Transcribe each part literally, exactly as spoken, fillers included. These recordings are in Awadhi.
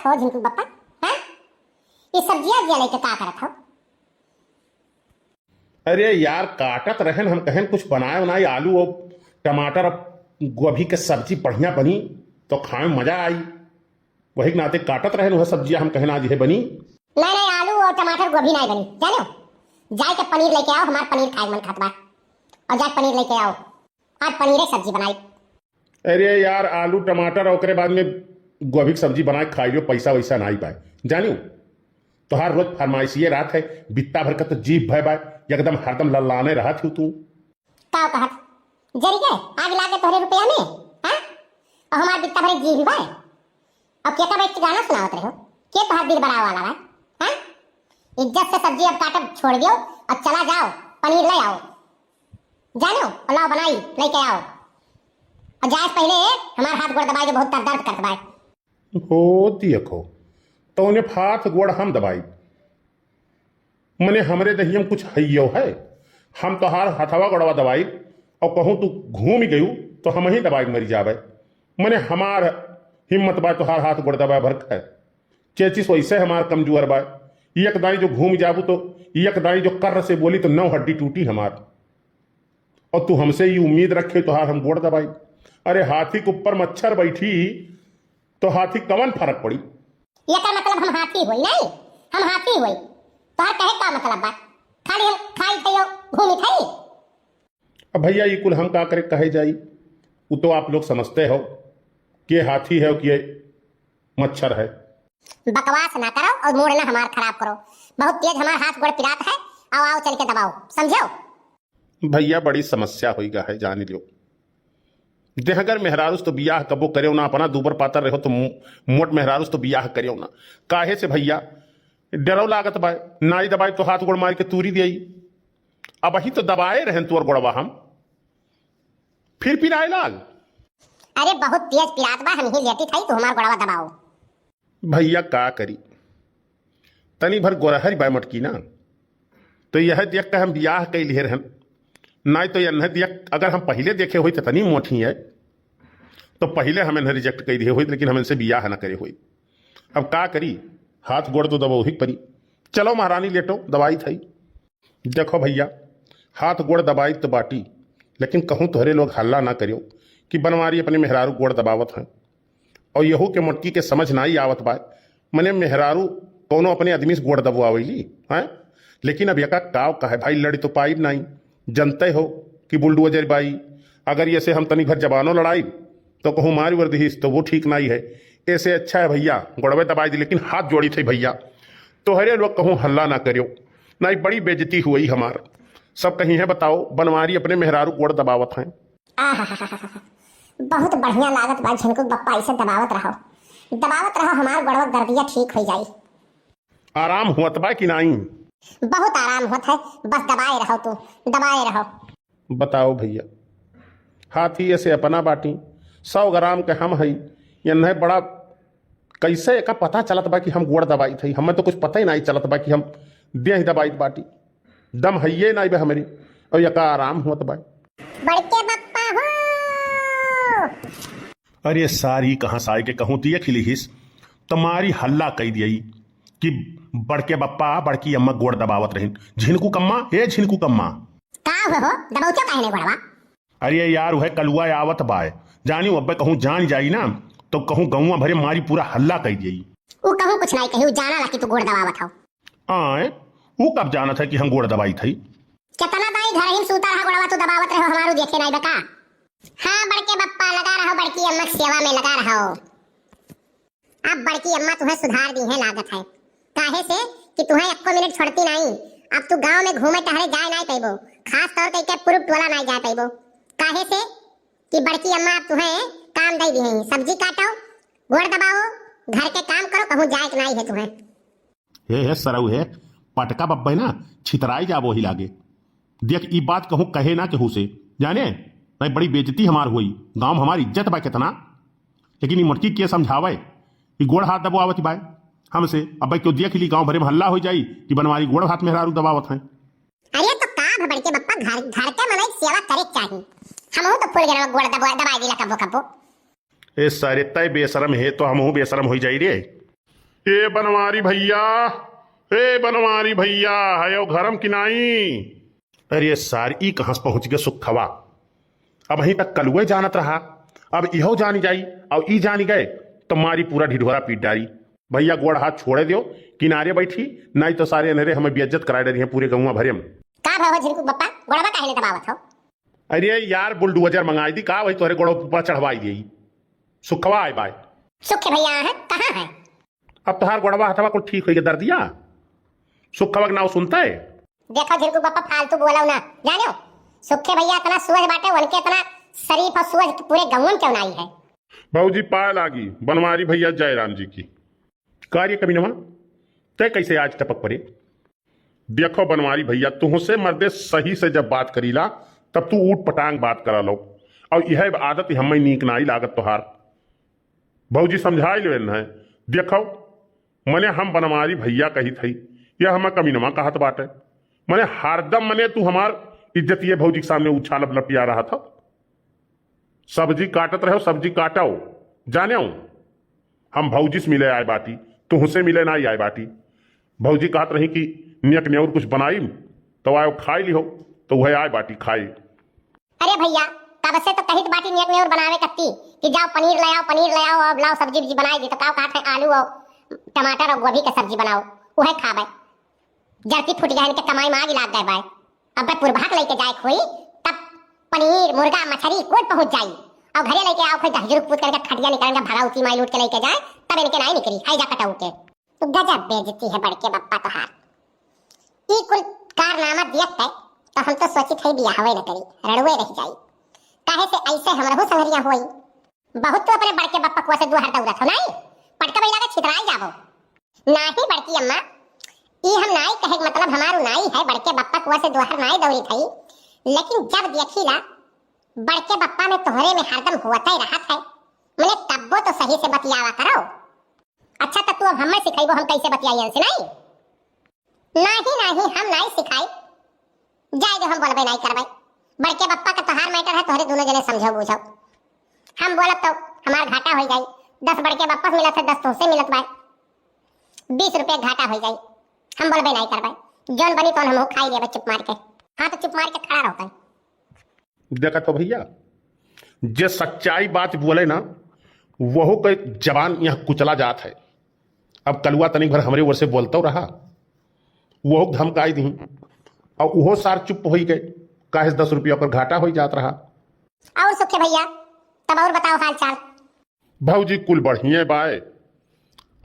ओ झिनकू बप्पा, हाँ? ये सब्जिया उब्जिया लेके का करत हो? अरे यार, काटत रहन, हम कहन कुछ बनाए उनाए, आलू और टमाटर और गोभी के सब्जी बढ़िया बनी, तो खाए में मजा आई। वही के नाते काटत रहन, वह सब्जिया हम कहन आज ये बनी। नहीं, नहीं, आलू और टमाटर गोभी नहीं बनी, जानो? जाए के पनीर लेके आओ, हमार पनीर खाए के मन खात बा। और जाए पनीर लेके आओ, आज पनीरे सब्जी बनाई। अरे यार, आलू, टमाटर, ओकरे बाद में गोभी के सब्जी बनाए खाई लियो, पैसा वैसा नाई बाय। जानियो, तोहार रोज फरमाइशिये रात है, बित्ता भर का तो जीभ भय बाय, एकदम हरदम लल्लाने रहत हो तू। का कहत? जरी के आग लागे तोहरे रुपया में, हाँ? और हमार बित्ता भरे जीभ बाय। अब केकर बैठ के गाना सुनावत रहो? के तोहार दिल बराव वाला बा? हाँ? इज्जत से सब्जी अब काटब छोड़ दियो, अब चला जाओ, पनीर ले आओ। जानो, और लाओ बनाई, लेके आओ। और जाए से पहले हमार हाथ गोड़ दबाई दे, बहुत दर्द करत बा। हो दियको, तो उन्हें हाथ गोड़ हम दबाई। मने हमरे दहियम कुछ हइयो है, हम तोहार हथवा गोड़वा दबाई, और कहूँ तू घूम गयू तो हम ही दबाई मरी जाबे। मने हमार हिम्मत बा तोहार हाथ गोड़ दबाए भर के? चेचिस वैसे हमार कमजोर बा, एक दाई जो घूम जाबू तो एक दाई जो कर्र से बोली तो नौ हड्डी टूटी हमार। और तू हमसे ये उम्मीद रखे तोहार हम गोड़ दबाई? अरे हाथी के ऊपर मच्छर बैठी तो हाथी कवन फर्क पड़ी? एकर मतलब हम हाथी होई नहीं, हम हाथी होई। तोहार कहे का मतलब बा? खाली हम खाई थई और घूमी थई। अब भैया, ई कुल हम का करे कहे जाई? उ तो आप लोग समझते हो, के हाथी है और के मच्छर है। बकवास ना करो और मूड ना हमार खराब करो। बहुत तेज हमार हाथ गोड़ पिरात है। आओ, आओ, चल के दबाओ, समझो? भैया, बड़ी समस्या होई गा है, जान लियो। देहगर मेहरारूस तो बियाह कबो करेव ना, अपना दूबर पातर रहो तो मो-, मोट मेहरारूस तो बियाह करेव ना। काहे से भैया, डरो लागत बाय, नाई दबाई तो हाथ गोड़ मार के तूरी देई। अबही तो दबाए रहन तोर गोड़वा हम, फिर पिराए लाग। अरे बहुत तेज पिरात बा, हम ही लेटी थाई, तू हमार गोड़वा दबाओ। भैया का करी, तनी भर गोरहर बाय मोटकी ना, तो यह देख के हम बियाह कइ लिहे रहन। नाई तो यह देख, अगर हम पहिले देखे होई तो तनी मोटी है, तो पहिले हम इन्हें reject कइ दिहे होई, लेकिन हम इनसे बियाह ना करे होई। अब का करी, हाथ गोड़ तो दबाओ ही परी। चलो महारानी लेटो, दबाई थाई। देखो भैया, हाथ गोड़ दबाई तो बाटी, लेकिन कहूँ तोहरे लोग हल्ला ना करियो कि बनवारी अपने मेहरारू गोड़ दबावत हैं। और यहू के मोटकी के समझ नाई आवत बा, मने मेहरारू कौनो अपने आदमी से गोड़ दबवावेली, हैं? लेकिन अब यका काव कहे भाई, लड़ी तो पाइब नाई, जनते हो कि बुलडोजर बाई, अगर ये से हम तनी भर जबानो लड़ाई तो कहूँ मारी वर्दी तो वो ठीक नाई है। ऐसे अच्छा है भैया, गोड़वे दबाई दी, लेकिन हाथ जोड़ी थे भैया, तोहरे लोग कहूँ हल्ला ना करियो, नाई बड़ी बेइज्जती हुई हमार। सब कहीं है बताओ, बनवारी अपने मेहरारू गोड़ दबावत हैं। आहाहाहा, बहुत बढ़िया लागत बा झिनकू बप्पा, ऐसे दबावत रहो, दबावत रहो, हमार गोड़वा के दर्दिया ठीक हो जाई। आराम हुअत बा कि नाई? बहुत आराम होत है, बस दबाए रहो तू, दबाए रहो। बताओ भैया, हाथी ऐसे अपना बाटी, सौ ग्राम के हम हई, यन्हे बड़ा कैसे एका पता चलत बा कि हम गोड़ दबाइत हई? हमें तो कुछ पता ही नाई चलत बा कि हम देह दबाइत बाटी। दम हइये नाई बा हमरी, और एका आराम होत बा। बड़के बप्पा हो। अरे सारी कहाँ से आए के कहूँ दिए खिली हिस, तुम्हारी हल्ला कई दियई कि बड़के बप्पा, बड़की अम्मा गोड़ दबावत रहिन। झिनकू कम्मा, ए झिनकू कम्मा। का हो, हो? दबाउचो काहे ने गोड़वा? अरे यार, उहे कलुआ आवत बाय। जानियो, अब्बे कहूँ जान जाई ना, तो कहूँ गौवा भरे मारी पूरा हल्ला कई देई। ऊ कहूँ कुछ नाई कही, ऊ जाना ला कि तू गोड़ दबावत हौ। आय, ऊ कब जानत है कि हम गोड़ दबाइत हई? केतना दाई घर ही में सूता रहा, गोड़वा तू दबावत रहो, हमारू देखे नाई बका। हाँ, बड़के बप्पा, लगा रहो, बड़की अम्मा के सेवा में लगा रहो। अब बड़की अम्मा तुहें सुधार दी है लागत है, काहे से कि तुहें एको मिनट छोड़ती नाई। अब तू गांव में घूमे टहरे जाए नाई पैबो, खास तौर करके पुरुब टोला नाई जाए पैबो, काहे से कि बड़की अम्मा अब तुहें काम दे दी है, सब्जी काटो, गोड़ दबाओ, घर के काम करो, कहूँ जाए के नाई है तुहें। हे, हे सरऊ हे, पटका बब्बे ना छितराई जाबो ही लागे। देख, ई बात कहूँ कहे ना केहू से, जाने? नहीं, बड़ी बेइज्जती हमार होई, गाँव में हमार इज्जत बा केतना। लेकिन ई मोटकी के समझावे, ई गोड़ हाथ दबवावत बाय हमसे। अब भाई क्यों देख ली, गाँव भरे में हल्ला हो जाई कि बनवारी गोड़ हाथ मेहरारू दबावत हैं। अरे तो का भ बड़के बप्पा, घर, घर के मनई के सेवा करे के चाही। हमहू तो फूल गए गोड़ दबा, दबाई दिला कब्बो कब्बो। ए सारे, तय बेशरम है तो हमहू बेशरम हो जाई रे। ए बनवारी भइया, ए बनवारी भइया, हयो घरम कि नाई? अरे सार, ई कहाँ से पहुँच गए सुखवा? अबहीं तक कलुए जानत रहा, अब इहो जानी जाई, अउर ई जानी गए तो मारी पूरा ढिढोरा पीट डारी। भइया गोड़ हाथ छोड़े दियो, किनारे बैठी, नाई तो सारे अनहरे हमें बेइज्जत कराए डरिहैं पूरे गउँवा भरेम। का भवा झिरकू बप्पा, गोड़वा काहे ने दबावत हो? अरे यार, बुलडोजर मंगाई दी का, वही तोहरे गोड़वा पर चढ़वाई दी। सुखवा आए बाय। सुखे भइया है, कहाँ है? अब तोहार गोड़वा हथवा कुल ठीक होइगे दर्दिया। सुखवा के नाव सुनता है? देखो झिरकू बप्पा, फालतू बोलाओ ना, जानियो। सुखे भइया इतना सुअज बाटे, उनके इतना शरीफ और सुअज पूरे गउँवन क्यों नाई है। भौजी पाए लागी बनवारी भइया जयराम जी की। का रे कमीनवा, तै कैसे आज टपक पड़े? देखो बनवारी भइया, तुहसे मर्दे सही से जब बात करीला, तब तू ऊट पटांग बात करा लो। और यह आदत हमें नीक नाई लागत तोहार। भौजी समझाई लेवे न है। देखो, मने हम बनवारी भइया कही थई, यह हमें कमीनवा कहत बाटे। मने हरदम मने तू हमार इज्जतिये भौजी के सामने उछाल लपिया रहा था। सब्जी काटत रहो, सब्जी काटो, जानेउ। हम भौजी से मिले आए बाटी, तुहसे मिले नाई आए बाटी। भौजी कहत रही कि नियक नेउर कुछ बनाई, तो आयो खाई लिहो, तो वह आए बाटी खाई। अरे भइया, कब से तो कहित बाटी नियक नेउर बनावे कत्ती कि जाओ पनीर ले आओ, पनीर ले आओ, अब लाओ सब्जी उब्जी बनाई दी, तो का कहत है आलू और टमाटर और गोभी के सब्जी बनाओ, वह खाबे। जरती फूट गए, इनके कमाई में आग लाग गए बाय। अब पुरभा के लेके जाए खोई, तब पनीर, मुर्गा, मछरी कोई पहुंच जाई। और घरे लेके आओ खोई, दहजुरुक पूत करके खटिया निकल के भगा उसी माई लूट के लेके जाए, तब इनके नाई निकली, है जा कटाऊ के। तो गजब बेइज्जती है बड़के बप्पा तोहार। ई कुल कारनामा दियत है, तो हम तो सोचित है बियाहवे न करी, रड़ुए रह जाई। काहे से ऐसे हमरहू संगरिया होई। बहुत तू अपने बड़के बप्पा कुआ से दुआर दौड़त हो, नाई? पटका बैला के छितराई जाबो। नाही बड़की अम्मा, ई हम नाई कहे के मतलब हमारू नाई है, बड़के बप्पा कुआ से दुआर नाई दौड़ी थई, लेकिन जब देखीला बड़के बप्पा में तोहरे में हरदम होते रहत है, मने तब्बो तो सही से बतियावा करो। अच्छा तो तू अब हमें सिखाइबो हम कैसे बतियाई इनसे, नाई? नाही, नाही, हम नाही सिखाई। जाए दो, हम बोलबे नाही करबे। बड़के बप्पा का तोहार matter है, तोहरे दोनों जने समझो बूझो। हम बोलब तो हमार घाटा हो जाई। दस बड़के बप्पा से मिलत है, दस तुमसे मिलत बाय। बीस रुपये घाटा हो जाई। हम बोलबे नाही करबे। जौन बनी तौन हम खाई लेबे चुप मार के। हाँ तो चुप मार के खड़ा रहो तनी। देखत हो भइया, जे सच्चाई बात बोले ना, वहू के जबान यहाँ कुचला जात है। अब कलुआ तनिक भर हमरे ओर से बोलतो रहा, वहू के धमकाई दी, और उहो सार चुप होई गए, काहे से दस रुपया ओकर घाटा होई जात रहा। और सुखे भइया, तब और बताओ हाल चाल। भौजी कुल बढ़िया बाय,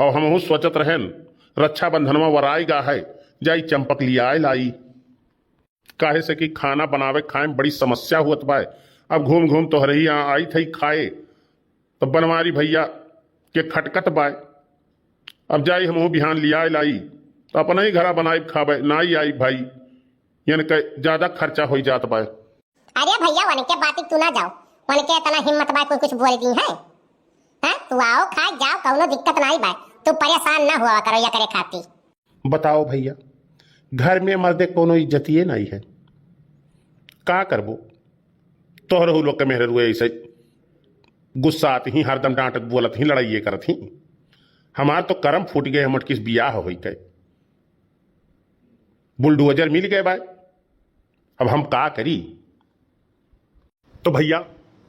और हमहू सोचत रहेन रक्षाबंधनवा वराई गा है, जाई चंपक लियाए लाई। काहे से कि खाना बनावे खाए में बड़ी समस्या हुअत बाय। अब घूम घूम तोहरे ही यहाँ आई थई खाए, तो बनवारी भइया के खटकत बाय। अब जाई हमहू बिहान लियाए लाई, तो अपना ही घरा बनाई खाबे, नाई आई भाई, यानी के ज्यादा खर्चा होई जात बाय। अरे भइया, वनके बात तू ना जाओ, वनके इतना हिम्मत बाय कोई कुछ बोल दी है? हैं? तू आओ खाए जाओ, कौनो दिक्कत नाई बाय, तू परेशान ना हुआ करो या करे खाती। बताओ भइया, घर में मर्दे कोनो इज्जतिये नाई है, का करबो? तोहरहू लोग के मेहररुए ऐसे गुस्सात ही, हरदम डांटत बोलत ही, लड़ाइये करत ही। हमार तो करम फूट गए, हम अटकिस बियाह होई के बुलडोजर मिल गए बाय, अब हम का करी? तो भइया,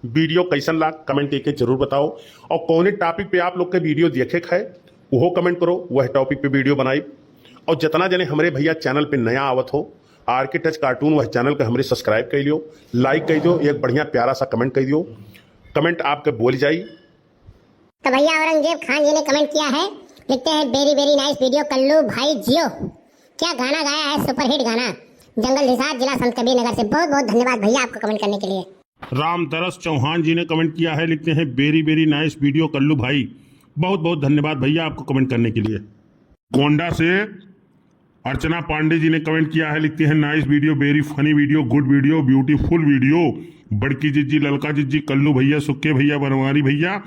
video कैसन लाग, comment करके जरूर बताओ, और कौने topic पे आप लोग के video देखे के है, उहो comment करो, वह topic पे video बनाई। और जितना जने हमरे भइया channel पे नया आवत हो, आर के टच कार्टून वह channel के हमरे subscribe कर लियो, like कर दियो, एक बढ़िया प्यारा सा comment कर दियो। Comment आपके बोल जाई। तो भइया औरंगजेब खान जी ने comment किया है, लिखते हैं, "Very very nice video कल्लू भाई जियो।" क्या गाना गाया है, superhit गाना, जंगल निषाद, जिला संत कबीर नगर से। बहुत बहुत धन्यवाद भइया आपको comment करने के लिए। रामदरस चौहान जी ने comment किया है, लिखते हैं, "Very very nice video कल्लू भाई।" बहुत बहुत धन्यवाद भइया आपको comment करने के लिए। गोंडा से अर्चना पांडे जी ने comment किया है, लिखते हैं, "Nice video, very funny video, good video, beautiful video।" बड़की जिज्जी, ललका जिज्जी, कल्लू भइया, सुक्के भइया, बनवारी भइया,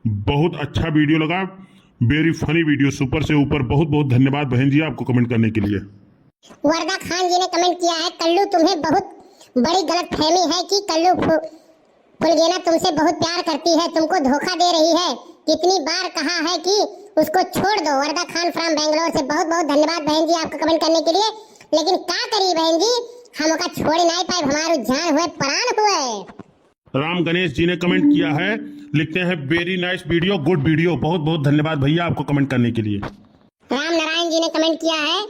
बहुत अच्छा video लगा, very funny video, super से ऊपर। बहुत बहुत धन्यवाद बहन जी आपको comment करने के लिए। वर्दा खान जी ने comment किया है, "कल्लू तुम्हें बहुत बड़ी गलतफहमी है कि कल्लू फु-, फुलगेना तुमसे बहुत प्यार करती है, तुमको धोखा दे रही है। कितनी बार कहा है कि उसको छोड़ दो। वर्दा खान from बैंगलोर से बहुत बहुत धन्यवाद बहन जी आपका कमेंट करने के लिए, लेकिन का करी बहन जी, हम ओका छोड़ नाई पाए, हमारू जान हुए, प्राण हुए। राम गणेश जी ने कमेंट किया है, लिखते हैं, "Very nice video, good video।" बहुत बहुत धन्यवाद भैया आपको कमेंट करने के लिए। राम नारायण जी ने कमेंट किया है,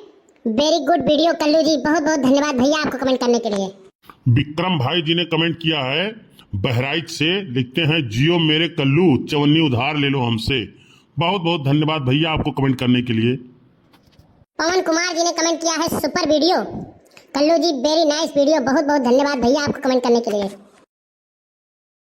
"Very good video कल्लू जी।" बहुत बहुत धन्यवाद भैया आपको कमेंट करने के लिए। विक्रम भाई जी ने कमेंट किया है, बहराइच से, लिखते हैं, "जियो मेरे कल्लू, चवन्नी उधार ले लो हमसे।" बहुत बहुत धन्यवाद भैया आपको कमेंट करने के लिए। पवन कुमार जी ने कमेंट किया है, "Super video कल्लू जी, very nice video।" बहुत बहुत धन्यवाद भैया आपको कमेंट करने के लिए।